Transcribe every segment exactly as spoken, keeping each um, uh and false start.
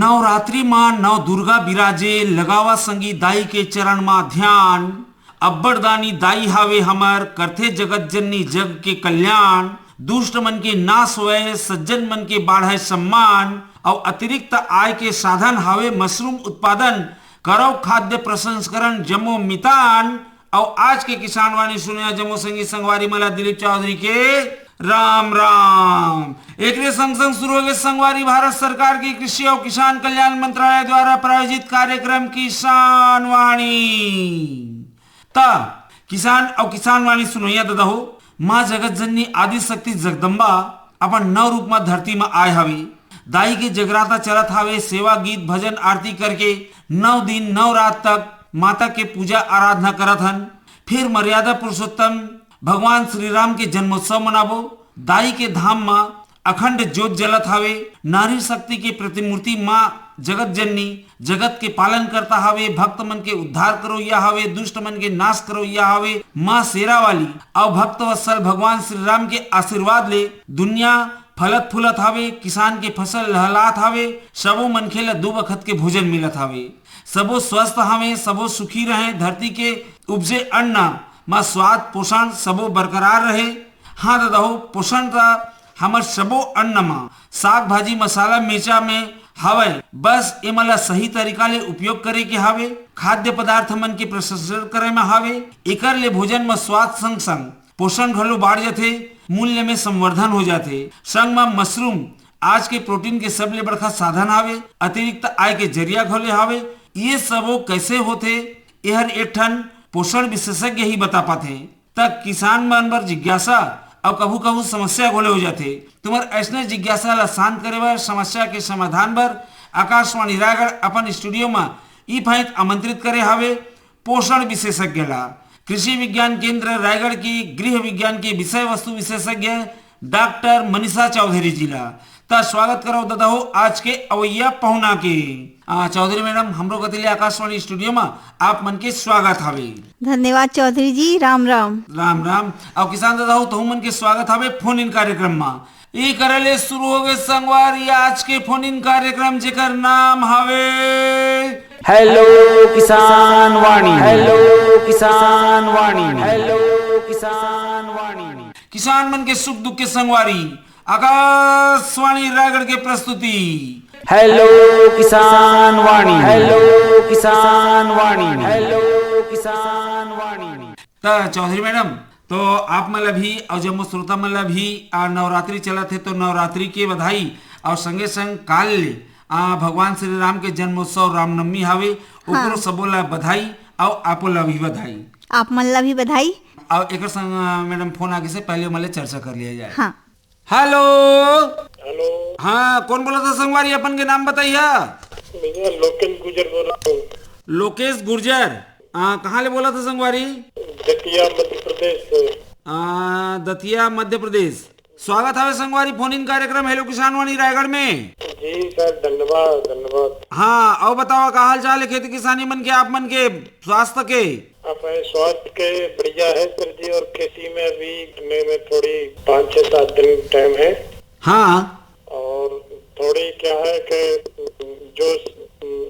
नवरात्रि मा नव दुर्गा बिराजे, लगावा संगी दाई के चरण मा ध्यान। अब्बड़ दानी दाई हावे हमर, करथे जगत जननी जग के कल्याण। दुष्ट मन के नाश होए, सज्जन मन के बाढ़े सम्मान। अउ अतिरिक्त आय के साधन हावे मशरूम उत्पादन, करव खाद्य प्रसंस्करण जम्मो मितान। अउ आज के किसान वाणी सुनिया जम्मो संगी संगवारी मन ला दिलीप चौधरी के राम राम। एकरे संग संग शुरू होगे संगवारी भारत सरकार के कृषि अउ किसान कल्याण मंत्रालय द्वारा प्रायोजित कार्यक्रम किसान वाणी। त किसान अउ किसान वाणी सुनैया ददा हो, माँ जगत जननी आदि शक्ति जगदम्बा अपन नौ रूप म धरती म आए हवे। दाई के जगराता चलत हवे, सेवा, गीत, भजन, आरती करके नौ दिन नौ रात तक माता के पूजा आराधना करत हन। फिर मर्यादा पुरुषोत्तम भगवान श्री राम के जन्मोत्सव मनाबो। दाई के धाम म अखंड ज्योत जलत हवे। नारी शक्ति के प्रतिमूर्ति माँ जगत जननी, जगत के पालन करता हवे, भक्त मन के उद्धार करोइया हवे, दुष्ट मन के नाश करोइया हवे। माँ शेरा वाली अउ भक्त वत्सल भगवान श्री राम के आशीर्वाद ले दुनिया फलत फूलत हवे, किसान के फसल लहलात हवे, सबो मनखे ल दू बखत के भोजन मिलत हवे। सबो स्वस्थ हवे, सबो सुखी रहे, धरती के उपजे अन्न म स्वाद पोषण सबो बरकरार रहे। हाँ ददा हो, पोषण त हमर सबो अन्न म, साग भाजी मसाला मिर्चा में हवय, बस एमन ला सही तरीका ले उपयोग करे के हवे। खाद्य पदार्थ मन के प्रसंस्करण करे म हवे, एकर ले भोजन म स्वाद संग संग पोषण घलो बाढ़ जथे, मूल्य में संवर्धन हो जाथे। संग म मशरूम आज के प्रोटीन के सबले बड़का साधन हावे, अतिरिक्त आय के जरिया घलो हावे। ये सबो कैसे होथे, एहर एक ठन पोषण विशेषज्ञ ही बता पाथे। त किसान मन बर जिज्ञासा अउ कभू-कभू समस्या घलो हो जाथे। तुमर अइसने जिज्ञासा ला शांत करे बर, समस्या के समाधान बर आकाशवाणी रायगढ़ अपन स्टूडियो म ई फाइट आमंत्रित करे हावे पोषण विशेषज्ञ ला। कृषि विज्ञान केंद्र रायगढ़ के गृह विज्ञान के विषय वस्तु विशेषज्ञ डॉक्टर मनीषा चौधरी जी ला। त स्वागत करव ददा हो आज के अवैया पहुना के। आ, चौधरी मैडम, हमरो कति ले आकाशवाणी स्टूडियो म आप मन के स्वागत हवे। धन्यवाद चौधरी जी, राम राम। राम राम। अउ किसान ददा हो, तहु मन के स्वागत हवे फोन इन कार्यक्रम म। ई करे ले शुरू होगे संगवारी आज के फोन इन कार्यक्रम, जेकर नाम हवे हेलो किसान वाणी, हेलो किसान वाणी, हेलो किसान वाणी। किसान मन के सुख दुख के संगवारी, आकाशवाणी रायगढ़ के प्रस्तुति हेलो किसान वाणी, हेलो किसान वाणी, हेलो किसान वाणी। त चौधरी मैडम, तो आप मन ला भी अउ जम्मो श्रोता मन ला भी आ नवरात्रि चलत हे, तो नवरात्रि के बधाई अउ संगे संग काल ले आ भगवान श्री राम के जन्मोत्सव रामनवमी हावे, ओकरो हाँ। सबो ला बधाई अउ आपो ला भी बधाई। आप मन ला भी बधाई। अउ एकर संग, आ, मैडम, फोन आगे से पहले ओमन ले चर्चा कर लिया जाए। हाँ। हेलो। हेलो। हाँ, कौन बोलत हे संगवारी? अपन के नाम बताइया। भैया, लोकेश गुर्जर बोल रहा हूँ। लोकेश गुर्जर, आ, कहाँ ले बोलत हे संगवारी? दतिया, मध्य प्रदेश से। आ, दतिया, मध्य प्रदेश। स्वागत हवे संगवारी फोन इन कार्यक्रम हेलो किसान वाणी रायगढ़ में। जी सर, धन्यवाद, धन्यवाद। हाँ, अउ बताओ, का हाल चाल हे खेती किसानी मन के, आप मन के स्वास्थ्य के? आप स्वास्थ्य के बढ़िया है सर जी, और खेती में अभी मैं, मैं थोड़ी पाँच छः सात दिन टाइम है। हाँ। और थोड़ी क्या है कि जो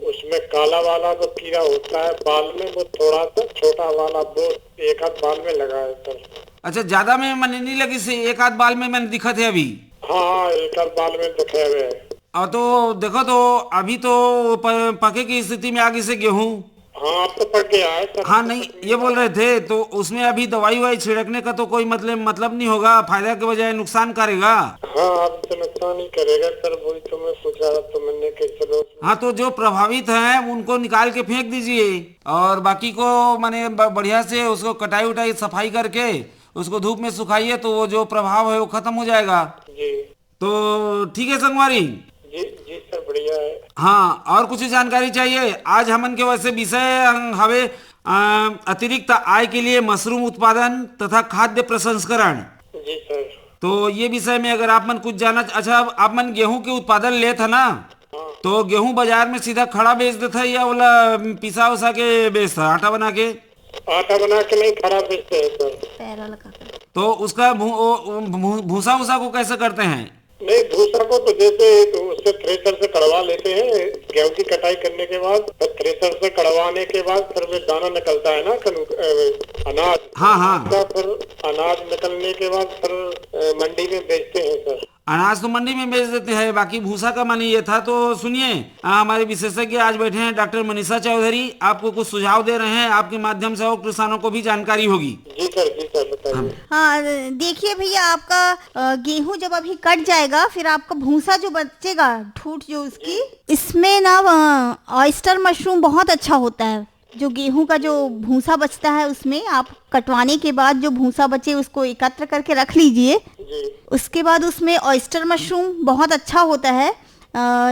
उसमें काला वाला जो कीड़ा होता है बाल में, वो थोड़ा सा छोटा वाला, वो एक आध बाल में लगा है सर। अच्छा, ज्यादा में मने नहीं लगी से, एक आध बाल में मने दिखत है अभी। हाँ, हाँ, एक आध बाल में दिखे हुए है। और तो देखो, तो अभी तो प-, पके की स्थिति में आ गई से गेहूं। हाँ, अब तो पक गया है सर, हाँ, अब तो नहीं, पक ये गया बोल है। रहे थे, तो उसमें अभी दवाई वाई छिड़कने का तो कोई मतलब, मतलब नहीं होगा, फायदा के बजाय नुकसान करेगा। हाँ, अब तो नुकसान ही करेगा सर, वही तो मैं सोच रहा था, तो मैंने कहा चलो। हाँ, तो जो प्रभावित हैं उनको निकाल के फेंक दीजिए, और बाकी को माने ब-, बढ़िया से उसको कटाई उटाई, सफाई करके उसको धूप में सुखाइए, तो वो जो प्रभाव है वो खत्म हो जाएगा। जी। तो ठीक है संगवारी। जी, जी सर, बढ़िया है। हाँ, और कुछ जानकारी चाहिए? आज हमन के वैसे विषय हवे, अ, अतिरिक्त आय के लिए मशरूम उत्पादन तथा खाद्य प्रसंस्करण। जी सर। तो ये विषय में अगर आप मन कुछ जानना, अच्छा, आप मन गेहूं के उत्पादन लेत है ना, हाँ। तो गेहूं बाजार में सीधा खड़ा बेच देत है या ओला पिसा उसा के बेचत है, आटा बना के? आटा बना के नहीं, खड़ा बेचते हैं सर। पैर वाला काका। तो उसका भू-, ओ, ओ, भू-, भूसा उसा को कैसे करते हैं? नहीं, भूसा को तो जैसे उससे, थ्रेशर से कड़वा लेते हैं, गेहूं की कटाई करने के बाद, फिर थ्रेशर से कड़वाने के बाद फिर वे दाना निकलता है ना, कन-, अ, अनाज। हाँ, हाँ। का फिर अनाज निकलने के बाद फिर, अ, मंडी में बेचते हैं सर। अनाज तो मंडी में बेच देते हैं, बाकी भूसा का माने ये था। तो सुनिए, आ, हमारे विशेषज्ञ आज बैठे हैं डॉक्टर मनीषा चौधरी, आपको कुछ सुझाव दे रहे हैं, आपके माध्यम से और किसानों को भी जानकारी होगी। जी सर, जी सर, बताइए। हाँ। हाँ, देखिए भैया, आपका, अ, गेहूं जब अभी कट जाएगा, फिर आपका भूसा जो बचेगा, ठूठ जो उसकी, इसमें ना, अ, ऑयस्टर मशरूम बहुत अच्छा होता है। जो गेहूं का जो भूसा बचता है, उसमें आप कटवाने के बाद जो भूसा बचे, उसको एकत्र करके रख लीजिए। जी। उसके बाद उसमें ऑयस्टर मशरूम बहुत अच्छा होता है। अ,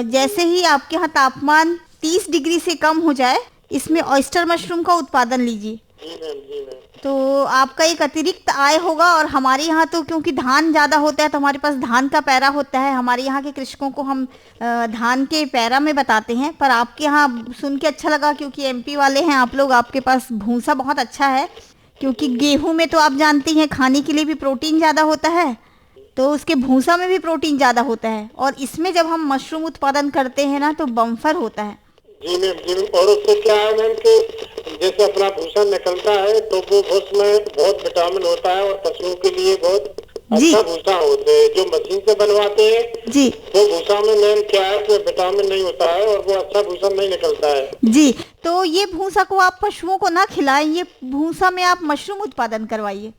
जैसे ही आपके यहाँ तापमान तीस डिग्री से कम हो जाए, इसमें ऑयस्टर मशरूम का उत्पादन लीजिए। जी मैम, जी मैम। तो आपका एक अतिरिक्त आय होगा। और हमारे यहाँ तो क्योंकि धान ज़्यादा होता है, तो हमारे पास धान का पैरा होता है। हमारे यहाँ के कृषकों को हम, अ, धान के पैरा में बताते हैं। पर आपके यहाँ सुन के अच्छा लगा, क्योंकि एमपी वाले हैं आप लोग, आपके पास भूसा बहुत अच्छा है। क्योंकि गेहूं में तो आप जानती हैं, खाने के लिए भी प्रोटीन ज़्यादा होता है, तो उसके भूसा में भी प्रोटीन ज़्यादा होता है। और इसमें जब हम मशरूम उत्पादन करते हैं ना, तो बम्फर होता है। जी मैम, जी मैम। और उससे क्या है मैम कि जैसे अपना भूसा निकलता है, तो वो उसमें बहुत विटामिन होता है और पशुओं के लिए बहुत जी। अच्छा भूसा होता है। जो मशीन से बनवाते हैं, जी। वो भूसा में मैम क्या है कि विटामिन नहीं होता है और वो अच्छा भूसा नहीं निकलता है। जी, तो ये भूसा को आप पशुओं को ना खिलाएं, ये भूसा में आप मशरूम उत्पादन करवाइए।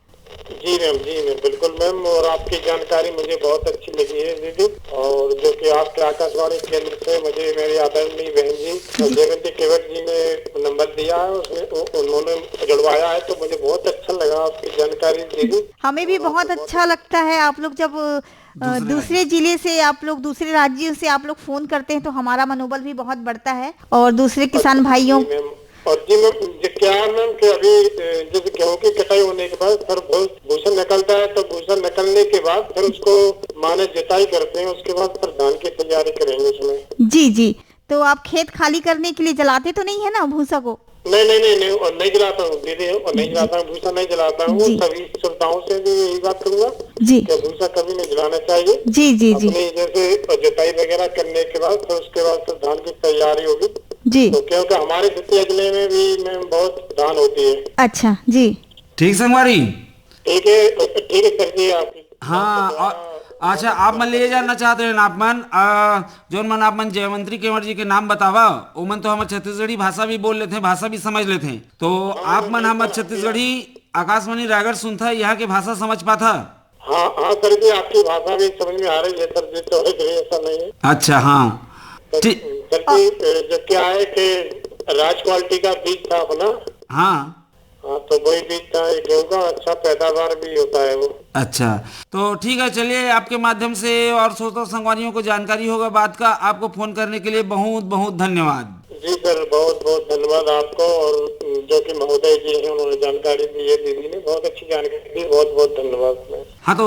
जी मैम, जी मैम, बिल्कुल मैम। और आपकी जानकारी मुझे बहुत अच्छी लगी है दीदी। और जो कि आपके आकाशवाणी केंद्र से मुझे मेरी आदरणीय बहन जी जयवंती केवट जी ने नंबर दिया है, उसमें उ-, उन्होंने जुड़वाया है, तो मुझे बहुत अच्छा लगा आपकी जानकारी दीदी। हमें भी और बहुत आपको बहुत अच्छा लगता है आप लोग जब, अ, दूसरे दूसरे राज्य। जिले से आप लोग, दूसरे राज्यों से आप लोग फोन करते हैं, तो हमारा मनोबल भी बहुत बढ़ता है। और दूसरे किसान अच्छा, भाइयों जी मैम। और जी मैम, ये क्या है मैम कि अभी, अ, जैसे गेहूं की कटाई होने के बाद फिर भू-, भूसा निकलता है, तो भूसा निकलने के बाद फिर उसको माने जुताई करते हैं, उसके बाद फिर धान की तैयारी करेंगे उसमें। जी, जी। तो आप खेत खाली करने के लिए जलाते तो नहीं है ना भूसा को? नहीं, नहीं, नहीं, नहीं, और नहीं जलाता हूँ दीदी, और नहीं जी। जलाता हूँ, भूसा नहीं जलाता हूँ। जी। सभी श्रोताओं से भी यही बात करूंगा जी। कि भूसा कभी नहीं जलाना चाहिए। जी, जी, जी। अपनी जैसे जुताई वगैरह करने के बाद, फिर उसके बाद फिर धान की तैयारी होगी। जी। तो क्योंकि हमारे दतिया जिले में भी मैम बहुत धान होती है। अच्छा जी। ठीक संगवारी। ठीक है, ठीक है सर जी, आप हाँ, और, अच्छा, आप मन ले जानना चाहते हैं ना, आप मन, आ, जोन मन आप मन जयवंती केवट जी के नाम बतावा, ओमन तो हमर छत्तीसगढ़ी भाषा भी बोल लेथे, भाषा भी समझ लेथे। तो हाँ, आप मन हमर छत्तीसगढ़ी आकाशवाणी रायगढ़ सुनथा, यहाँ के भाषा समझ पाथा? हाँ, हाँ सर जी, आपकी भाषा भी समझ में आ रही है सर जी, तो है, ऐसा नहीं है। अच्छा, हाँ। सर, ठीक। सर जी, अ, जो क्या है कि राज क्वालिटी का बीज था अपना। हाँ। हाँ, तो वही बीज था, ये गेहूं का अच्छा पैदावार भी होता है वो। अच्छा, तो ठीक है, चलिए, आपके माध्यम से और श्रोता संगवारियों को जानकारी होगा बात का। आपको फोन करने के लिए बहुत बहुत धन्यवाद। जी सर, बहुत बहुत धन्यवाद आपको, और जो कि महोदय जी हैं, उन्होंने जानकारी दी है, दीदी ने बहुत अच्छी जानकारी दी, बहुत बहुत धन्यवाद। हाँ, तो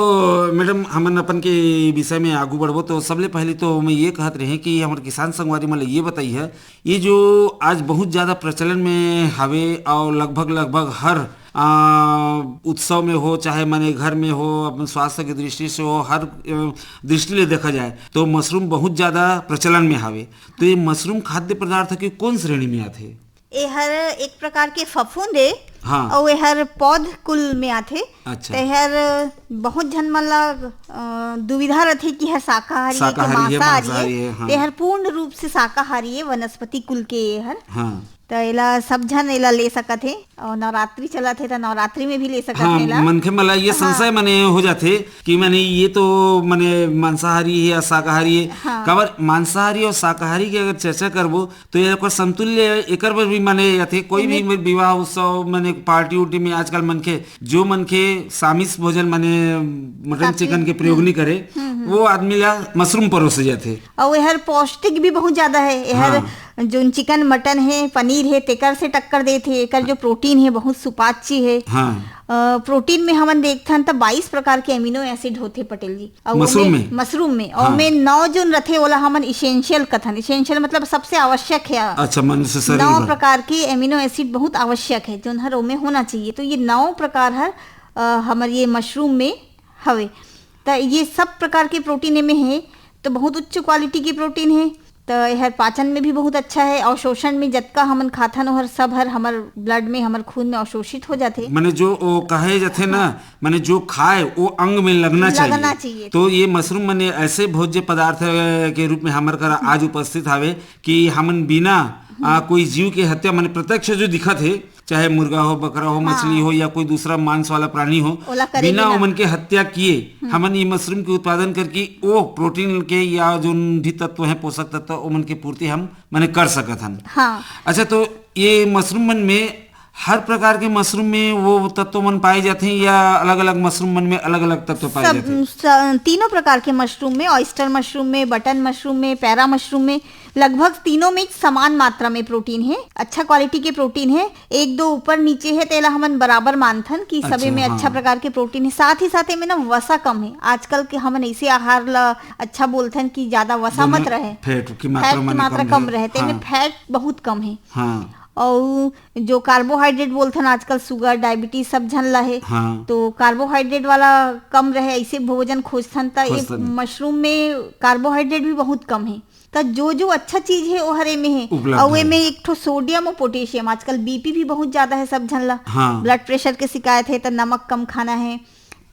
मैडम, हमन अपन के विषय में आगू बढ़बो, तो सबले पहले तो मैं ये कहत रहे कि हमर किसान संगवारी मन ल ये बताई है, ये जो आज बहुत ज्यादा प्रचलन में हवे और लगभग, लगभग हर, आ, उत्सव में हो, चाहे माने घर में हो, अपन स्वास्थ्य की दृष्टि से हो, हर, अ, दृष्टि ले देखा जाए तो मशरूम बहुत ज्यादा प्रचलन में हवे। तो ये मशरूम खाद्य पदार्थ के कौन श्रेणी में आथे? एहर एक प्रकार के फफूंद ए, हाँ। अउ एहर पौध कुल में आथे। अच्छा। त एहर बहुत झन मन ला, अ, दुविधा रथे कि एहर शाकाहारी ए कि शाकाहारी हे, मांसाहारी मांसाहारी ए। हे, हाँ। त एहर पूर्ण रूप से शाकाहारी ए, वनस्पति कुल के एहर। हाँ। त एला सब झन एला ले सकत हे, अउ नवरात्रि चलत हे, त नवरात्रि में भी ले सकत हाँ, हे एला। मनखे मन ला ये हाँ। संशय मने हो जाथे कि माने ये तो माने मांसाहारी हे या शाकाहारी हे। हाँ। काबर मांसाहारी और शाकाहारी के अगर चर्चा करबो, तो ये ओकर संतुल्य एकर बर भी माने जाथे। कोई भी विवाह उत्सव, माने पार्टी उर्टी में आजकल मनखे, जो मनखे सामिस भोजन माने मटन खाथे। चिकन के प्रयोग हम्म। नहीं करे, हम्म, हम्म। वो आदमी ला मशरूम परोसे जाथे। अउ एहर पौष्टिक भी बहुत ज्यादा है। एहर हाँ। जोन चिकन, मटन है, पनीर है, तेकर से टक्कर देथे। एकर जो प्रोटीन है, बहुत सुपाच्य है। हाँ। अ, प्रोटीन में हमन देखथन त बाईस प्रकार के अमीनो एसिड होथे, पटेल जी। अउ मशरूम ओमे, में? मशरूम में। अउ हाँ। ओमे नौ जोन रथे, ओला हमन इसेंशियल कथन। इसेंशियल मतलब सबसे आवश्यक है। अच्छा, मन से शरीर नौ बर। प्रकार के अमीनो एसिड बहुत आवश्यक है, जोन हर ओमे होना चाहिए। तो ये नौ प्रकार हर, अ, हमर ये मशरूम में हवे। त ये सब प्रकार के प्रोटीन एमे हे, तो बहुत उच्च क्वालिटी के प्रोटीन हे। त एहर पाचन में भी बहुत अच्छा है, अवशोषण में जतका हमन खाथन, ओहर सब हर हमर ब्लड में, हमर खून में अवशोषित हो जाथे। माने जो वो कहे जाथे ना, माने जो खाए वो अंग में लगना लगना चाहिए। चाहिए। तो ये मशरूम माने ऐसे भोज्य पदार्थ के रूप में हमर करा आज उपस्थित हावे कि हमन बिना आ, कोई जीव के हत्या, माने प्रत्यक्ष जो दिखत हे, चाहे मुर्गा हो, बकरा हो, हाँ। मछली हो या कोई दूसरा मांस वाला प्राणी हो, ओला करे बिना बिना। ओमन के हत्या किए हम्म। हमन ये मशरूम के उत्पादन करके वो प्रोटीन के या जो भी तत्व है, पोषक तत्व, ओमन के पूर्ति हम माने कर सकत हन। हाँ। अच्छा, तो ये मशरूम मन में हर प्रकार के मशरूम में वो तत्व मन पाए जाते हैं या अलग-अलग मशरूम मन में अलग-अलग तत्व पाए सब जाते हैं? स-, तीनों प्रकार के मशरूम में, ऑयस्टर मशरूम में, बटन मशरूम में, पैरा मशरूम में लगभग तीनों में समान मात्रा में प्रोटीन है, अच्छा क्वालिटी के प्रोटीन है। एक दो ऊपर नीचे है, तेला हमन बराबर मानथन कि सबे अच्छा, में अच्छा हाँ। प्रकार के प्रोटीन है। साथ ही साथ एमे ना वसा कम है। आजकल के हमन ऐसे आहार ला अच्छा बोलथन कि ज्यादा वसा जो मत में रहे, फैट की मात्रा फैट की माने मात्रा कम कम है। रहे, तेमे हाँ। फैट बहुत कम है। हाँ। और जो कार्बोहाइड्रेट बोलथन आजकल, शुगर, डायबिटीज सब झन ला है, हाँ। तो कार्बोहाइड्रेट वाला कम रहे, ऐसे भोजन खोजथन। त ये खोजथन। मशरूम में कार्बोहाइड्रेट भी बहुत कम है। त जो जो अच्छा चीज है, वो हर एमे है। उपलब्ध और है। एमे एक ठो सोडियम और पोटेशियम, आजकल बीपी भी बहुत ज्यादा है सब झन ला, हाँ। ब्लड प्रेशर के शिकायत है, त नमक कम खाना है।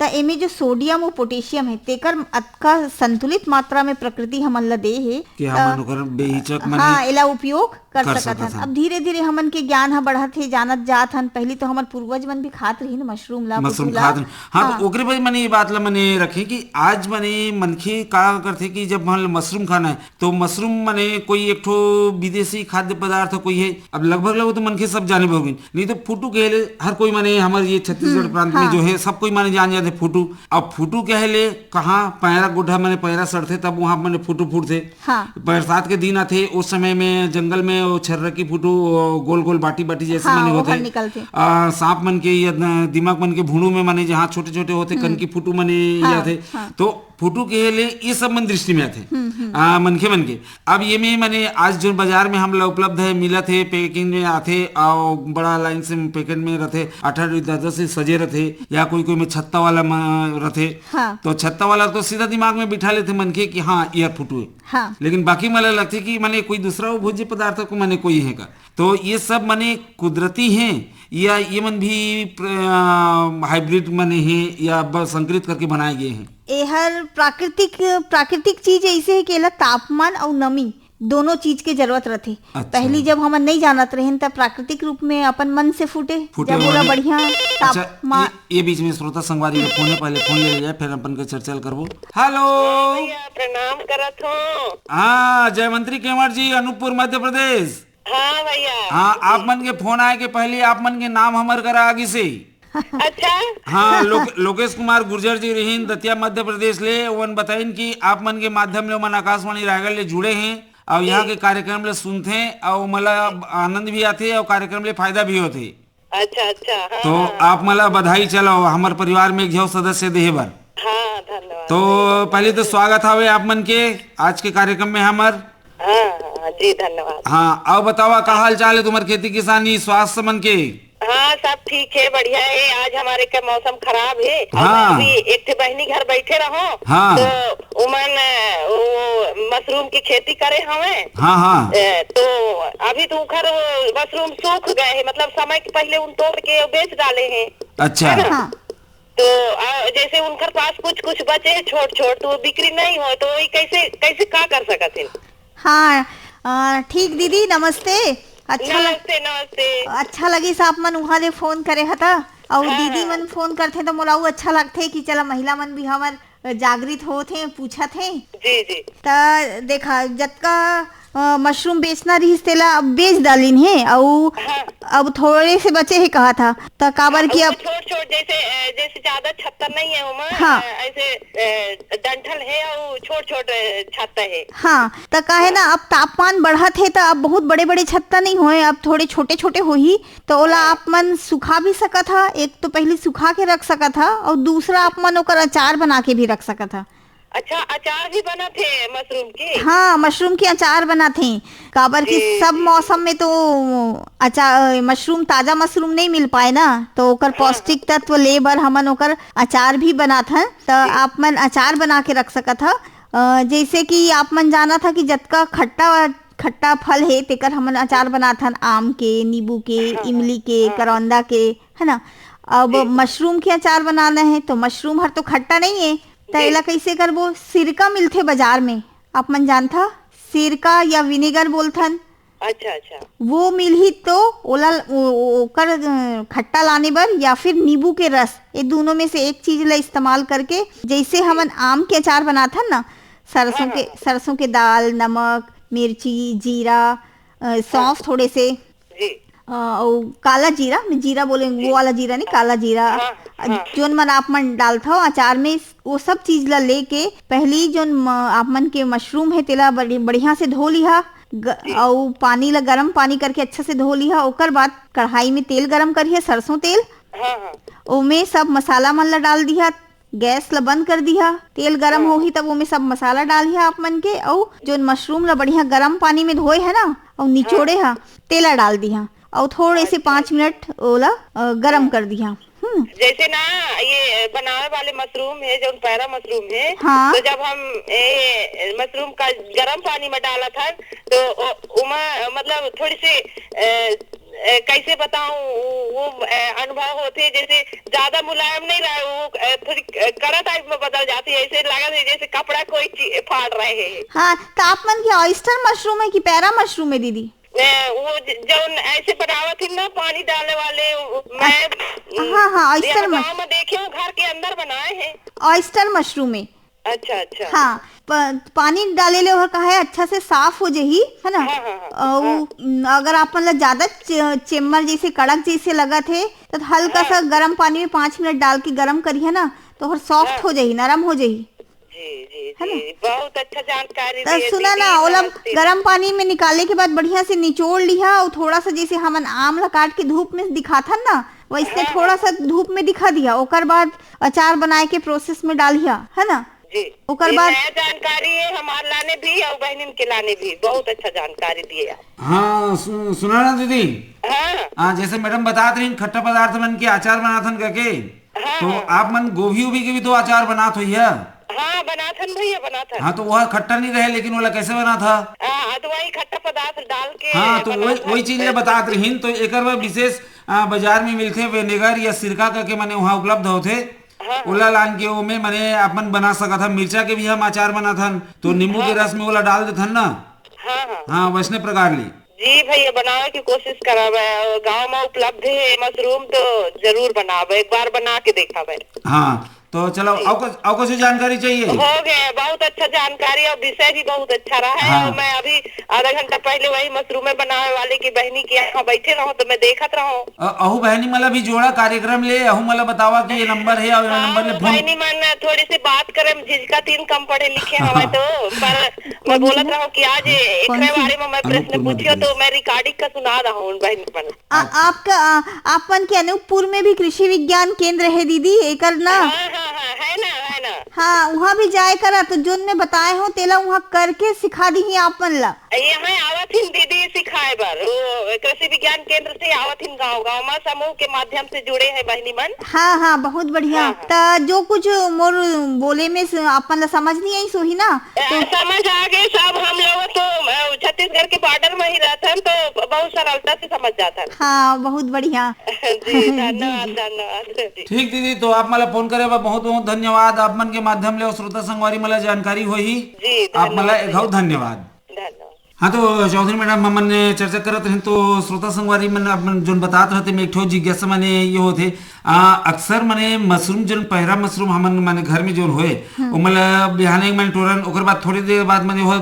त एमे जो सोडियम और पोटेशियम है, तेकर अतका संतुलित मात्रा में प्रकृति हमन ला दे हे, कि त हमन ओकर बेहिचक मन हाँ, एला उपयोग कर कर सकत सकत हन। हन। अब धीरे-धीरे हमन के ज्ञान ह बढ़त हे, जानत जात हन। पहिली तो हमर पूर्वज मन भी खात रहिन मशरूम ला, मशरूम बुतू ला। खात रहिन। हाँ, हाँ। तो ओकरे बर मने ये बात ला मने रखे कि आज मने मनखे का करथे कि जब मान लो मशरूम खाना है, तो मशरूम मने कोई एक ठो विदेशी खाद्य पदार्थ कोई है। अब लगभग लोग तो मनखे सब जाने होगिन, नहीं तो फुटू कहे ले हर कोई मने हमर ये छत्तीसगढ़ हम्म, प्रांत में हाँ। जो है सब कोई मने जान जाथे फुटू। अब फुटू कहे ले कहाँ पैरा गोड्ढा मने पैरा सड़थे तब वहाँ मने फुटू फूटथे। हाँ। बरसात के दिन आथे, उस समय में जंगल में वो छर्रकी फुटू, वो गोल गोल बाटी बाटी जैसे हाँ, मने ओहर होथे। निकलथे। आ, सांप मन के या न-, दीमक मन के भुंडू में मने जहाँ छोटे छोटे होथे, हम्म। कनकी फुटू मने हाँ, आथे। हाँ। तो फुटू के ले ये सब मन दृष्टि में आथे। हम्म, हम्म। आ, मनखे मन के। अब ये में मने आज जो बाजार में हमला उपलब्ध है, मिलत है, पैकिंग में आथे, और बड़ा लाइन से पैकेट में रथे, आठ आठ दस दस से सजे रथे, या कोई कोई में छत्ता वाला म-, रथे। हाँ। तो छत्ता वाला तो सीधा दिमाग में बिठा लेथे मनखे कि हाँ, ये फुटू है। हाँ। लेकिन बाकी मला लगथे कि माने कोई दूसरा वो भोज्य पदार्थ को माने कोई है का। तो ये सब माने कुदरती हैं या ये मन भी प्र-, अ, हाइब्रिड माने हैं या ब-, संकरित करके बनाए गए हैं? एहर प्राकृतिक, प्राकृतिक चीज ऐसे है कि एला तापमान और नमी दोनों चीज के जरूरत रथे। अच्छा। पहली जब हमन नहीं जानत रहेन, तब प्राकृतिक रूप में अपन मन से फूटे, फूटे जब ओला वाली। बढ़िया अच्छा, तापमान ये, ये बीच में श्रोता संगवारी के फोन है, पहले फोन ले लिया, फिर अपन के चर्चा ल करबो। हेलो। हाँ भैया, प्रणाम करत हूँ। हाँ, जयमंत्री केंवट जी, अनूपपुर, मध्य प्रदेश। हाँ भैया। हाँ, आप मन के फोन आए के पहले आप मन के नाम हमर करा आगे से। अच्छा। हाँ, लोक-, लोकेश कुमार गुर्जर जी रहीन दतिया मध्य प्रदेश ले, ओमन बताइन कि आप मन के माध्यम ले ओमन आकाशवाणी रायगढ़ ले जुड़े हैं और यहाँ जी। के कार्यक्रम ले सुनथे और मला आनंद भी आथे और कार्यक्रम ले फायदा भी होथे। अच्छा, अच्छा, हाँ, तो हाँ। आप मला बधाई चलाओ हमर परिवार में एक झो सदस्य देहे बर। हाँ, धन्यवाद। तो पहले तो स्वागत हावे आप मन के आज के कार्यक्रम में हमर। हाँ, हाँ, जी, धन्यवाद। हाँ, अब बतावा का हाल चाल है तुम्हार खेती किसानी स्वास्थ्य मन के? हाँ, सब ठीक है, बढ़िया है। आज हमारे का मौसम खराब है। हाँ। अभी एक ठे बहनी घर बैठे रहो, हाँ। तो उमन, अ, वो मशरूम की खेती करे हवे। हाँ, हाँ। अ, तो अभी तो उनकर वो मशरूम सूख गए हैं, मतलब समय के पहले उन तोड़ के बेच डाले हैं। अच्छा। है ना? हाँ। तो, अ, जैसे उनकर पास कुछ, कुछ बचे हैं छोट, छोट, तो वो बिक्री नहीं हो, तो वही कैसे, कैसे का कर सकत हैं? हाँ, अ, ठीक दीदी, नमस्ते। अच्छा लग-, नमस्ते, नमस्ते। अच्छा लगिस आप मन उहाँ ले फोन करे हता, अउ हाँ, दीदी हाँ। मन फोन करथे त मोला अउ अच्छा लगथे कि चला महिला मन भी हमर जागृत होत हे, पूछत हे। जी, जी। त देखा, जतका, अ, मशरूम बेचना रहिस तेला अब बेच डालिन हे, अउ हाँ। अब थोड़े से बचे हे कहा था, त काबर हाँ, कि वो अब छोट छोट जैसे, अ, जैसे ज्यादा छत्ता नहीं है ओमा, हाँ। अ, ऐसे, अ, डंठल है और छोट छोट, अ, छत्ता है। हाँ, त काहे ना, अब तापमान बढ़त हे, त अब बहुत बड़े-बड़े छत्ता नहीं होए, अब थोड़े छोटे-छोटे होही, त ओला हाँ। आप मन सुखा भी सकत हा। एक तो पहली सुखा के रख सकत हा, और दूसरा आप मन ओकर अचार बना के भी रख सकत हा। अच्छा, अचार भी बनाथे मशरूम के? हाँ, मशरूम के अचार बनाथे, काबर कि जी, सब जी। मौसम में तो अचार, मशरूम, ताजा मशरूम नहीं मिल पाए ना, तो ओकर हाँ, पौष्टिक हाँ। तत्व ले बर हमन ओकर अचार भी बनाथन। त जी। आप मन अचार बना के रख सकत ह। अ, जैसे कि आप मन जानत ह कि जतका खट्टा, खट्टा फल हे, तेकर हमन अचार बनाथन, आम के, नींबू के, हाँ, हाँ, इमली के, हाँ। करौंदा के, है ना? अब जी। मशरूम के अचार बनाना है, तो मशरूम हर तो खट्टा नहीं है, त जी। एला कैसे करबो? सिरका मिलथे बाजार में, आप मन जानथा, सिरका या विनेगर बोलथन। अच्छा, अच्छा। वो मिलही तो ओला, ओ-, ओ-, ओकर, अ, खट्टा लाने बर या फिर नींबू के रस, ये दोनों में से एक चीज ला इस्तेमाल करके, जैसे हमन आम के अचार बनाथन ना, सरसों हाँ, के, हाँ। सरसों के दाल, नमक, मिर्ची, जीरा, अ, सौंफ हाँ। थोड़े से, जी। अ, अउ काला जीरा, मैं जीरा बोले, जी। वो वाला जीरा नहीं, काला जीरा, हाँ, अ, हाँ। जोन मन आप मन डालथव अचार में, वो सब चीज ला लेके पहली जोन म-, आप मन के मशरूम है, तेला बड़ी, बढ़िया से धो लिहा, ग-, जी। अउ पानी ला, गरम पानी करके अच्छा से धो लिहा। ओकर बाद कढ़ाई में तेल गरम करिहा, सरसों तेल। हाँ, हाँ। ओमे सब मसाला मन ला डाल दिहा, गैस ला बंद कर दिहा, तेल गरम हाँ। होही तब ओमे सब मसाला डालिहा आप मन के, अउ जोन मशरूम ला बढ़िया गरम पानी में धोए है ना, अउ निचोड़े हाँ। हा, तेला डाल दिहा, अउ थोड़े से अच्छा, पाँच अच्छा। मिनट ओला, अ, गरम हाँ। कर दिहा। हम्म। जैसे ना, ये बनावे वाले मशरूम है, जो पैरा मशरूम है, हाँ। तो जब हम ये मशरूम का गरम पानी में डालत हन, तो ओ-, ओमा, मतलब, थोड़ी सी, अ, अ, कैसे बताऊं, वो, अ, अनुभव होते, जैसे ज्यादा मुलायम नहीं रहे, वो, अ, थोड़ी, अ, कड़ा टाइप में बदल जाती है, ऐसे लगा है जैसे कपड़ा कोई ची-, फाड़ रहे हैं। हाँ, तो आप मन के ऑयस्टर मशरूम है कि पैरा मशरूम है, दीदी? अ, वो ज-, जौन ऐसे बनावत ही ना, पानी डाले वाले, वो, मैं, अच्छा, हम्म, हाँ, हाँ, ये ऑयस्टर हम मश- गाँव में देखे हूँ, घर के अंदर बनाए हैं। ऑयस्टर मशरूम है। अच्छा, अच्छा। हाँ, प-, पानी डाले ले ओहर का है, अच्छा से साफ हो जाही, है ना? हाँ, हाँ, हाँ, अउ, हाँ। न, अगर आप मन ला ज्यादा चे-, चेम्मर जैसे, कड़क जैसे लगत है, तो हल्का हाँ। सा गरम पानी में पाँच मिनट डाल के गरम करिहा ना, तो ओहर सॉफ्ट हाँ। हो जाही, नरम हो जाही। जी, जी, है ना? जी, बहुत अच्छा जानकारी तो दिए सुना दीदी, ना, ओला नमस्ते। गरम पानी में निकाले के बाद बढ़िया से निचोड़ लिहा, अउ थोड़ा सा जैसे हमन आम ला काट के धूप में दिखाथन ना, वैसे हाँ, थोड़ा हाँ। सा धूप में दिखा दिहा, ओकर बाद अचार बनाए के प्रोसेस में डालिहा, है ना? जी। ओकर ये बाद नया जानकारी है हमार लाने भी और बहनिन के लाने भी। बहुत अच्छा जानकारी दिए आप। हाँ, सु-, सुना ना दीदी। हाँ। हाँ, जैसे मैडम बतात रही, खट्टा पदार्थ मन के अचार बनाथन करके, हाँ, तो हाँ। आप मन गोभी उभी के भी तो अचार बनात होइहा। हाँ, बनाथन भैया, बनाथन। हाँ, तो वह खट्टा नहीं रहे, लेकिन ओला कैसे बनाथा? हाँ, तो वही खट्टा पदार्थ डाल के हाँ, तो वही, बनाथन। वही चीज ले बतात रहीन, तो एकर बर विशेष, आ, बाजार में मिलथे विनेगर या सिरका करके, माने वहाँ उपलब्ध होथे। हाँ, हाँ। ओला लान के ओमे माने अपन बना सकत हा। मिर्चा के भी हम अचार बनाथन, तो नींबू के हाँ। रस में ओला डाल देथन ना। हाँ, हाँ। हाँ, वैसने प्रकार ले। जी भैया, बनावे की कोशिश करब। और गाँव में उपलब्ध है मशरूम, तो जरूर बनाब, एक बार बना के देखब। हाँ, तो चलो, जी। और कुछ, और कुछ जानकारी चाहिए? हो गया, बहुत अच्छा जानकारी और विषय भी बहुत अच्छा रहा है। हाँ। और मैं अभी आधा घंटा पहले वही मशरूम बनावे वाले की बहनी के यहाँ बैठे रहो, तो मैं देखत रहो। अ-, अहू बहनी मला भी जोड़ा कार्यक्रम ले, अहू मला बतावा कि ये नंबर है और ये हाँ, नंबर ले वो फोन। बहनी मन थोड़ी सी बात करे में झिझका तीन, कम पढ़े लिखे हवे हाँ। तो, पर मैं कौन बोलत जी? रहो कि आज कौन एकरे सी? बारे में मैं प्रश्न अनूपपुर में पूछियो, तो मैं रिकॉर्डिंग का सुना रहा हूँ उन बहनी मन। आ, अच्छा। आपका, आ, आप मन के अनूपपुर में भी कृषि विज्ञान केंद्र है दीदी, एकर ना? हाँ, हाँ, हाँ, है ना, है ना। हाँ, वहाँ भी जाए करा, तो जोन मैं बताए हो, तेला वहाँ करके सिखा दीही आप मन ला। यहाँ आवत हिन दीदी सिखाए बर, वो कृषि विज्ञान केंद्र से आवत हिन गाँव गाँव में, समूह के माध्यम से जुड़े हैं बहनी मन। हाँ, हाँ, बहुत बढ़िया। हाँ, हाँ। त जो कुछ मोर बोले में स-, आप मन ला समझ नहीं आई सोही ना, अ, तो समझ आ गए सब। हम लोग तो, अ, छत्तीसगढ़ के बॉर्डर में ही रहथन, तो बहुत सरलता से समझ जाथन। हाँ, बहुत बढ़िया। जी, जी, धन्यवाद, जी। धन्यवाद। जी। ठीक दीदी, तो आप मला फोन करे बर बहुत बहुत धन्यवाद। आप मन के माध्यम ले श्रोता संगवारी मला जानकारी होही। जी, आप मला धन्यवाद एक घाव भैया। धन्यवाद। धन्यवाद। हाँ, तो चौधरी मैडम, हमन ने चर्चा करत रहेन, तो श्रोता संगवारी मन अपन जोन बतात रहते, में एक ठो जिज्ञासा माने ये होथे, आ, अक्सर माने मशरूम, जोन पैरा मशरूम हमन माने घर में जोन होए, हम्म। ओमन ला बिहाने एक मन टोरन, ओकर बाद थोड़ी देर बाद माने वो,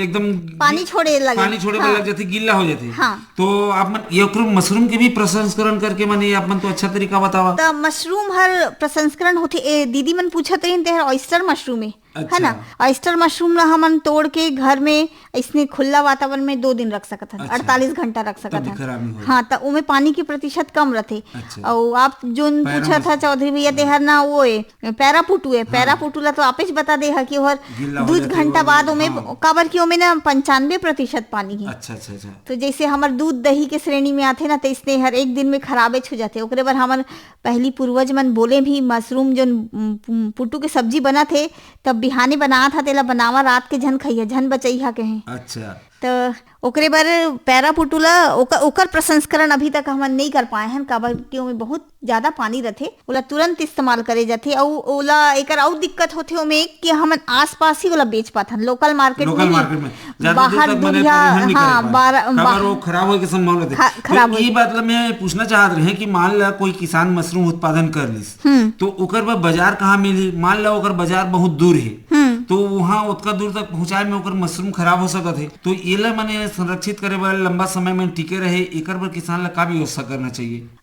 एकदम पानी छोड़े लगे। पानी छोड़े बर हाँ। लग जाथे, गिल्ला हो जाथे। हाँ। तो आप मन ये ओकरो मशरूम के भी प्रसंस्करण करके माने आप मन तो अच्छा तरीका बतावा। त मशरूम हर प्रसंस्करण होथे, ए, दीदी मन पूछत रहिन, ते हर ऑयस्टर मशरूम ए। अच्छा। है ना? ऑयस्टर मशरूम ला हमन तोड़ के घर में अइसने खुला वातावरण में दो दिन रख सकत हन, अच्छा। अड़तालीस घंटा रख सकत तब भी हन। खराब नहीं होय। हाँ, त ओमे पानी के प्रतिशत कम रथे। अच्छा। अउ आप जोन पूछा था चौधरी भैया, तेहर ना वो ए, पैरा पुटू है। पैरा पुटू ला तो आपेच बता दे हा कि ओहर दू घंटा बाद ओमे, काबर कि ओमे ना पंचानवे प्रतिशत पानी है। अच्छा, अच्छा, अच्छा। तो जैसे हमर दूध दही के श्रेणी में आथे ना, तैसने हर एक दिन में खराबेच हो जाथे। ओकरे बर हमन पहली पूर्वज मन बोले भी, मशरूम जोन, उम, पुटू के सब्जी बनत हे, तब बिहाने बनात हा, तेला बनावा, रात के झन खइहा, झन बचइहा कहे। अच्छा। त ओकरे बर पैरा पुटू ला ओकर, ओकर प्रसंस्करण अभी तक हमन नइ कर पाए हन, काबर कि ओमे बहुत ज्यादा पानी रथे। ओला तुरंत इस्तेमाल करे जाथे, अउ ओला एकर अउ दिक्कत होथे ओमे कि हमन आसपास ही ओला बेच पाथन, लोकल मार्केट में ही। बाहर दुरिहा, हाँ, बार-, काबर बाहर वो खराब होए के संभावना रथे। खराब होए। ई बात ला मैं पूछना चाहत रहे कि मान ला कोई किसान मशरूम उत्पादन कर लिस, हम्म। तो ओकर बर बाजार कहाँ मिलही? मान ला ओकर बाजार बहुत दूर हे, हम्म। तो वहाँ ओतका दूर तक पहुँचाए में ओकर मशरूम खराब हो सकत हे। तो एला मने संरक्षित करे बर, लंबा समय में टिके रहे, एकर बर किसान ला का व्यवस्था करना चाहिए? अ,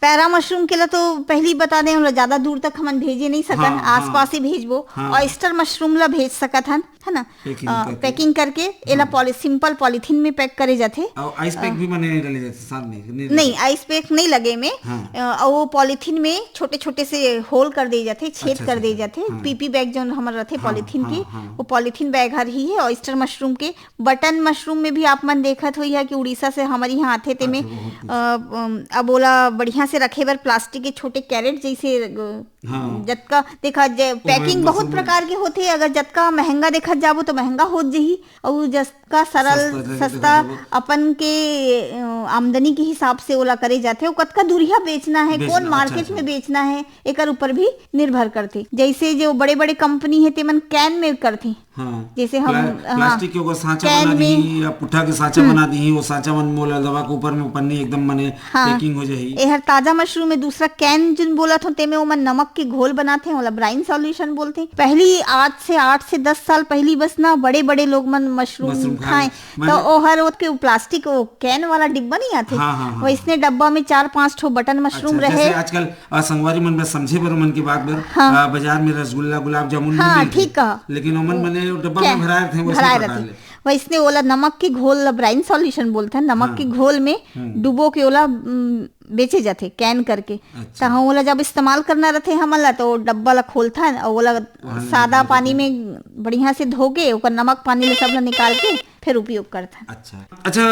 पैरा मशरूम के ला तो पहली बता दें, ओला ज्यादा दूर तक हमन भेजे नहीं सकन, हाँ, आसपास हाँ। ही भेजबो। हाँ। ऑयस्टर मशरूम ला भेज सकत हन, है ना? Packing अ, करके। Packing करके एला हाँ। पॉली-, simple पॉलीथीन में pack करे जाथे। और ice pack अ, भी मने डाले जाथे साथ में? नहीं, ice pack नहीं लगे में। हाँ। अ, और वो पॉलीथीन में छोटे-छोटे से hole कर दे जाथे, छेद अच्छा, कर अच्छा, दे अच्छा। जाथे। हाँ। PP bag जोन हमर रथे हाँ, पॉलीथीन हाँ, के, हाँ। वो पॉलीथीन bag हर ही है। ऑयस्टर मशरूम के, बटन मशरूम में भी आप मन देखत होइहा कि उड़ीसा से हमर यहाँ आथे, तेमे, आथे, बहुत कुछ। अ, अम, अब ओला बढ़िया से रखे बर प्लास्टिक के छोटे कैरेट जैसे, अ, हाँ। जतका देखा जे, ओमे packing बहुत मशरूम प्रकार के होथे। अगर जतका महंगा देखत जाबो तो महंगा होत जही, अउ जतका सरल, सस्ता, सस्ता, सस्ता अपन के, अ, आमदनी के हिसाब से ओला करे जाथे। अउ कतका दूरिहा बेचना है, बेचना, कौन अच्छा, मार्केट अच्छा। में बेचना है, एकर ऊपर भी निर्भर करथे। जैसे जो बड़े-बड़े कंपनी है, तेमन कैन में करथे। हाँ। जैसे हम, प्ला-, हाँ, प्लास्टिक के ओकर सांचा कैन बना में। दीही या पुट्ठा के सांचा हम्म। बना दीही, वो सांचा मन मोला दबा के ऊपर में पन्नी एकदम मने हाँ। Packing हो जाही। एहर ताजा मशरूम में दूसरा कैन जिन बोलत हो, तेमे ओमन नमक के घोल बनाथे, ओला ब्राइन सॉल्यूशन बोलथे। पहली आज से आठ से दस साल पहली बस ना बड़े-बड़े लोग मन मशरूम मशरूम खाए, खाए। तो मने ओहर ओतके प्लास्टिक, वो कैन वाला डिब्बा नहीं आथे, हाँ, हाँ, हाँ। वैसने डब्बा में चार पांच ठो बटन मशरूम अच्छा, रहे। जैसे आजकल आ, संगवारी मन बर समझे बर, मन की बात बर, हाँ। आ, बाजार में रसगुल्ला, गुलाब जामुन नहीं हाँ, मिलथे। ठीक कहा। लेकिन ओमन वो मने डब्बा में भराए रथे, वैसने भराए प्रकार रथे। ले। वैसने ओला नमक के घोल ला ब्राइन सॉल्यूशन बोलथे, नमक हाँ। के घोल में हम्म। डुबो के ओला, उम, बेचे जाथे कैन करके। अच्छा। तहाँ ओला जब इस्तेमाल करना रथे हमन ला, तो डब्बा ला खोलथन और ओला वहाँ सादा निकाल पानी देथे। में बढ़िया से धो के ओकर नमक पानी ले सब ला निकाल के फिर उपयोग करथन। अच्छा, अच्छा,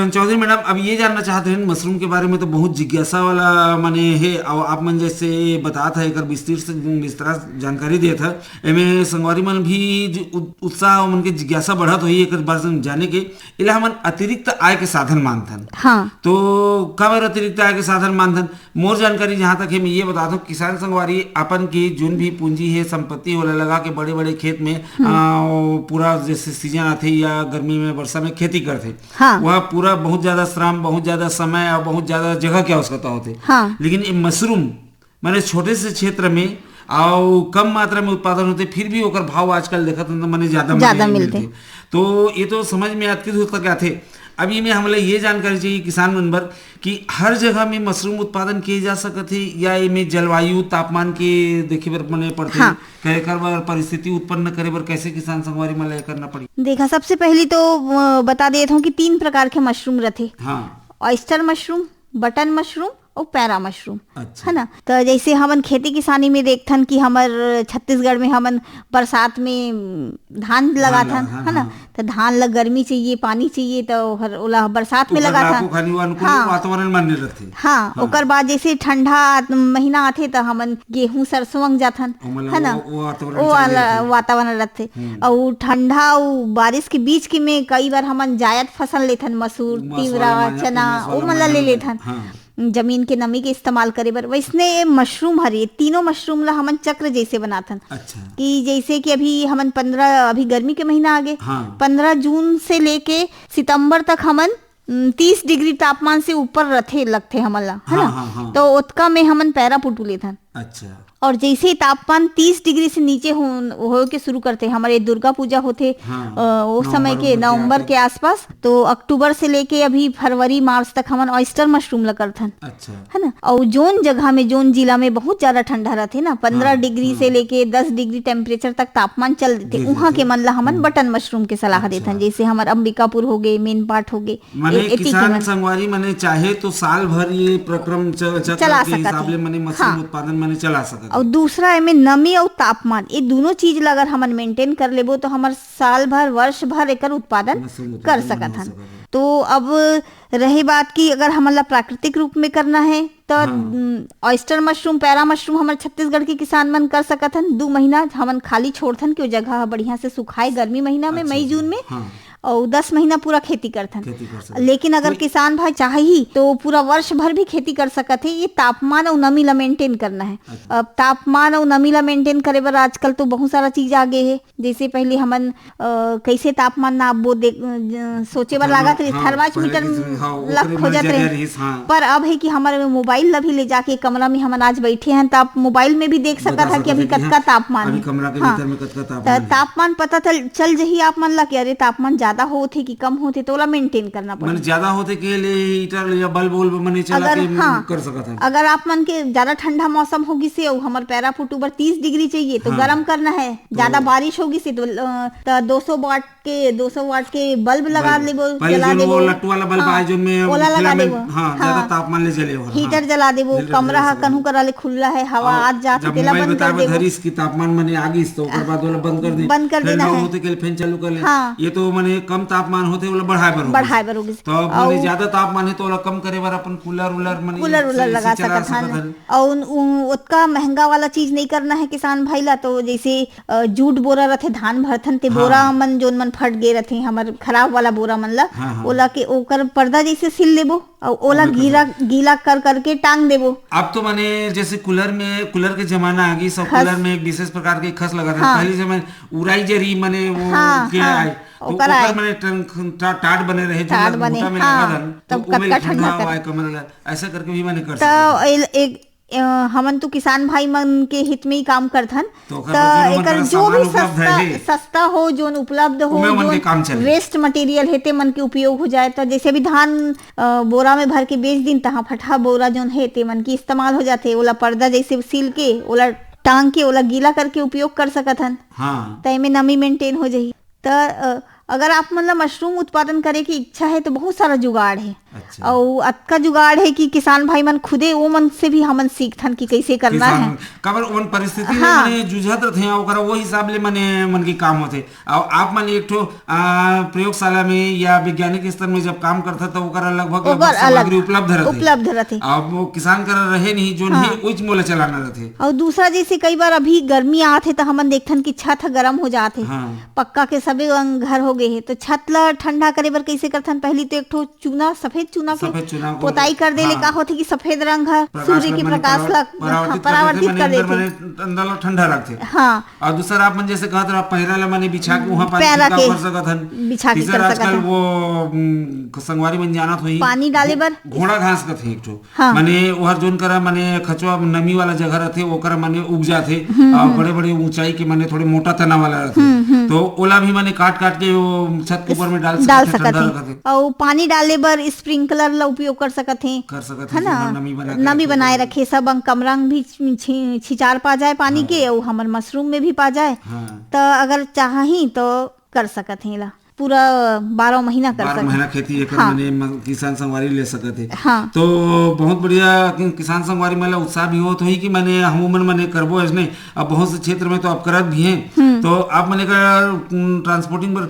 चौधरी मैडम, अब ये जानना चाहत रहेन, मशरूम के बारे में तो बहुत जिज्ञासा वाला मने हे, और आप मन जैसे बतात है, एकर विस्तृत से विस्तार जानकारी देत है, एमे संगवारी मन भी जो उ-, उत्साह, मन के जिज्ञासा बढ़त होही एकर बारे में जाने के, एला हमन अतिरिक्त आय के साधन मानथन। हाँ। तो काबर अतिरिक्त आय के साधन मानथन? मोर जानकारी जहाँ तक है, मैं ये बता दूं, किसान संगवारी अपन की जोन भी पूंजी है, संपत्ति, ओला लगा के बड़े-बड़े खेत में, हम्म। आ, वो पूरा जैसे सीजन आथे या गर्मी में, वर्षा में खेती करथे, हाँ। वह पूरा बहुत ज्यादा श्रम, बहुत ज्यादा समय और बहुत ज्यादा जगह की आवश्यकता होथे। हाँ। लेकिन ये मशरूम माने छोटे से क्षेत्र में और कम मात्रा में उत्पादन होथे, फिर भी ओकर भाव आजकल देखत हन तो माने ज्यादा, ज्यादा माने मिलथे। मिलथे। तो ये तो समझ में अतकी दूर तक आथे। अब ये में हमला ये जानकारी चाहिए किसान मन बर कि हर जगह में मशरूम उत्पादन किए जा सकत हे या एमे जलवायु, तापमान के देखे बर मने पड़थे? हाँ। का एकर बर परिस्थिति उत्पन्न करे बर कैसे किसान संगवारी मन ला ये करना पड़ी? देखा, सबसे पहली तो, अ, बता देत हूँ कि तीन प्रकार के मशरूम रथे। हाँ। ऑयस्टर मशरूम, बटन मशरूम और पैरा मशरूम, अच्छा। है ना? तो जैसे हमन खेती किसानी में देखथन कि हमर छत्तीसगढ़ में हमन बरसात में, उम, धान धान लगाथन, लगा-, हाँ, है ना? हाँ। तो धान ला गर्मी चाहिए, पानी चाहिए, तो हर ओला बरसात में ओकर लगाथन। लाखों खानी वो अनुकूल हाँ। वातावरण मान्य रथे। हाँ, हाँ। ओकर बाद जैसे ठंडा महीना आथे, तो हमन गेहूं, सरसों अंग जाथन, ओमन ला है ना? वो, वो वातावरण वो चाहिए वाला रथे। वातावरण रथे। हम्म। और ठंडा और बारिश के बीच के में कई बार हमन जायद फसल लेथन, मसूर, मसूर तिवरा, वाला मांजा, चना, मसूर वो वाला मन ला ले मांजा। लेथन। हाँ। जमीन के नमी के इस्तेमाल करे बर। वैसने ये मशरूम हर, ये तीनों मशरूम ला हमन चक्र जैसे बनाथन। अच्छा। कि जैसे कि अभी हमन पन्द्रह, अभी गर्मी के महीना आगे, हाँ। पन्द्रह जून से लेके सितंबर तक हमन, उम, तीस डिग्री तापमान से ऊपर रथे, लगथे हमन ला, है हाँ, ना? हाँ, हाँ। तो ओतका में हमन पैरा पुटू लेथन। अच्छा। और जैसे ही तापमान तीस डिग्री से नीचे हो, हो के शुरू करथे, हमर ये दुर्गा पूजा होथे, हाँ, अ, वो समय के, नवंबर के आसपास, तो अक्टूबर से लेके अभी फरवरी मार्च तक हमन ऑयस्टर मशरूम ल करथन। अच्छा। है ना? और जोन जगह में, जोन जिला में बहुत ज्यादा ठंडा रहथे ना, पंद्रह डिग्री से लेके दस डिग्री टेम्परेचर तक तापमान चल देथे, उहाँ के मन ला हमन बटन मशरूम के सलाह देथन, जैसे हमर अंबिकापुर हो गे, मेनपाट हो गे, माने ए-, एती के किसान मन संगवारी माने चाहे तो साल भर ये प्रक्रम च-, चक्र चला के सकत हिसाब हे। ले माने मशरूम हाँ। उत्पादन माने चला सकत हे। और दूसरा एमे नमी और तापमान, ये दोनों चीज ला अगर हमन मेंटेन कर लेबो तो हमर साल भर, वर्ष भर एकर उत्पादन मशरूम कर उत्पादन सकत हो हन। सकत हे। तो अब रहे बात कि अगर हमन ला प्राकृतिक रूप में करना है तो हाँ। उम, ऑयस्टर मशरूम, पैरा मशरूम हमर छत्तीसगढ़ के किसान मन कर सकत हन। दू महीना हमन खाली छोड़थन कि वो जगह ह बढ़िया से सुखाए गर्मी महीना में, अच्छा, मई अच्छा। जून में। हाँ। और दस महीना पूरा खेती करथन। खेती कर सकत। लेकिन अगर तो किसान भाई चाही तो पूरा वर्ष भर भी खेती कर सकत हे। ये तापमान और नमी ला मेंटेन करना है। अच्छा। अब तापमान और नमी ला मेंटेन करे बर आजकल तो बहुत सारा चीज आ गए है। जैसे पहले हमन, अ, कैसे तापमान नापबो, देख, अ, सोचे बर थर्मा-, लागत रहिस, हाँ, थर्मामीटर पहले के समय, हाँ, ला ओकरे बर खोजत रहे। रहिस, हाँ। पर अब है कि हमर मोबाइल ला भी ले जाके कमरा में हमन आज बैठे हैं, तो आप मोबाइल में भी देख सकत है कि अभी कतका तापमान है। अभी कमरा के भीतर में कतका तापमान है। तापमान पता चल, चल जही आप मन ला कि अरे, तापमान ज्यादा होत है कि कम होत है, तो ओला मेंटेन करना पड़ही। माने ज्यादा होत है के लिए हीटर या बल्ब उल्ब माने चला के हाँ, कर सकत है। अगर आप मन के ज्यादा ठंडा मौसम हो गिस है और हमर पैरा फुट ऊपर तीस डिग्री चाहिए, तो हाँ। गरम करना है। ज्यादा बारिश होगी से तो, अ, त दो सौ वाट के, दो सौ वाट के बल्ब लगा लेबो, जला देबो। लट्टू वाला बल्ब हाँ। आए, जोन में ओला लगा देबो। हाँ, ज्यादा तापमान ले जले हो। हीटर जला देबो, कमरा ह कहूं करा ले खुल्ला है, हवा आज जात, तेला बंद कर देबो। धरिस कि तापमान माने आ गिस, तो ओकर बाद ओला बंद कर दे। बंद कर देना है। होते के फैन चालू कर ले। हाँ। ये तो माने कम तापमान होते, ओला बढ़ाए बर हो गिस। बढ़ाए बर हो गिस। तो अब माने ज्यादा तापमान है, तो ओला कम करे बर अपन कूलर उलर माने कूलर उलर लगा सकत हन। और ओतका महंगा वाला चीज नहीं करना है किसान भाई ला, तो जैसे अ, जूट बोरा रथे, धान भरथन ते हाँ। बोरा मन जोन मन फट गे रथे, हमर खराब वाला बोरा मन ला, हाँ, हाँ। ओला के ओकर पर्दा जैसे सिल लेबो और ओला गीला, गीला कर करके टांग देबो। अब तो माने जैसे कूलर में, कूलर के जमाना आ गई, सब कूलर में एक विशेष प्रकार के खस लगा था। हाँ। पहले जमाने उराई जरी माने वो हाँ, के हाँ। आए, तो ओकर ओकर आए। माने टंक-, टा-, टाट बने रहे, जो टाट बने, में हाँ। लगा था, तो तब ओमे कतका ठंडा ठंडा कर। हवा आए कमर ला, ऐसा करके भी माने कर तो सकते हैं। एक अ, हमन तो किसान भाई मन के हित में ही काम करथन। तो त एकर जो भी सस्ता, सस्ता हो, जोन उपलब्ध हो, जोन वेस्ट मटेरियल हे, ते मन के उपयोग हो जाए। त जैसे अभी धान, अ, बोरा में भर के बेच दिन, तहाँ फटहा बोरा जोन हे, ते मन के इस्तेमाल हो जाथे। ओला पर्दा जैसे सिल के, ओला टांग के, ओला गीला करके उपयोग कर सकत हन। हाँ। त एमे नमी मेंटेन हो जाही। त, अ, अगर आप मन ला मशरूम उत्पादन करे के इच्छा है, तो बहुत सारा जुगाड़ है। अच्छा। अउ अतका जुगाड़ है कि किसान भाई मन खुदे, वो मन से भी हमन सीखथन कि कैसे करना है। काबर ओमन परिस्थिति ले हाँ। माने जूझत रथे, ओकरा वो हिसाब ले माने मन के काम होथे। अउ आप मन एक ठो, आ, प्रयोगशाला में या वैज्ञानिक स्तर में जब काम करथा, तो ओकरा लगभग, लगभग सामग्री उपलब्ध रथे। उपलब्ध रथे। अब वो किसान करा रहे नहीं, जोन हाँ। ही उच मोला चलाना रथे। अउ दूसरा, जैसे कई बार अभी गर्मी आत है, तो हमन देखथन कि छत ह गरम हो जात है। हाँ। पक्का के सबे अंग घर हो गए हे, तो छत ला ठंडा करे बर कैसे करथन? पहली तो एक ठो चूना, सफेद चूना के सफेद चूना को, पोताई कर देले हाँ। का होथे कि सफेद रंग ह प्रकाश सूर्य के प्रकाश ला, हाँ, परावर्तित कर देथे, माने अंदर ला ठंडा रखथे। हाँ। और दूसरा आप मन जैसे कहत रहा, पैरा ला माने बिछा के वहाँ पानी छिड़काव कर सकत हन। बिछा के कर सकत हन। वो, उम, संगवारी मन जानत होही, पानी डाले बर। घोड़ा घास कथे एक ठो। हाँ। माने ओहर जोन करा माने खचवा नमी वाला जगह रथे, ओकर माने उग जाथे। हम्म, और हम्म। बड़े-बड़े ऊंचाई के माने थोड़े मोटा तना वाला रथे। हम्म, हम्म। तो ओला भी माने काट-काट के वो छत के ऊपर में डाल सकत हे, ठंडा रखत हे। और पानी डाले बर स्प्रिंकलर ला उपयोग कर सकत हे। कर सकत हे, है ना? नमी बनाए रखे, सब अंग कमरा अंग भी छि-, छिंचार पा जाए पानी के, और हमर मशरूम में भी पा जाए। हाँ। तो अगर चाही तो कर सकत हे ला। पूरा बारह महीना कर सकत हे। बारह महीना खेती एकर हाँ। माने म-, किसान संगवारी ले सकत हे। हाँ। तो बहुत बढ़िया कि-, किसान संगवारी मन ला उत्साह भी होत होही कि माने हमू मन माने करबो अइसने। अब बहुत से क्षेत्र में तो आप करत भी हैं। हम्म। तो आप मन एकर, उम, ट्रांसपोर्टिंग बर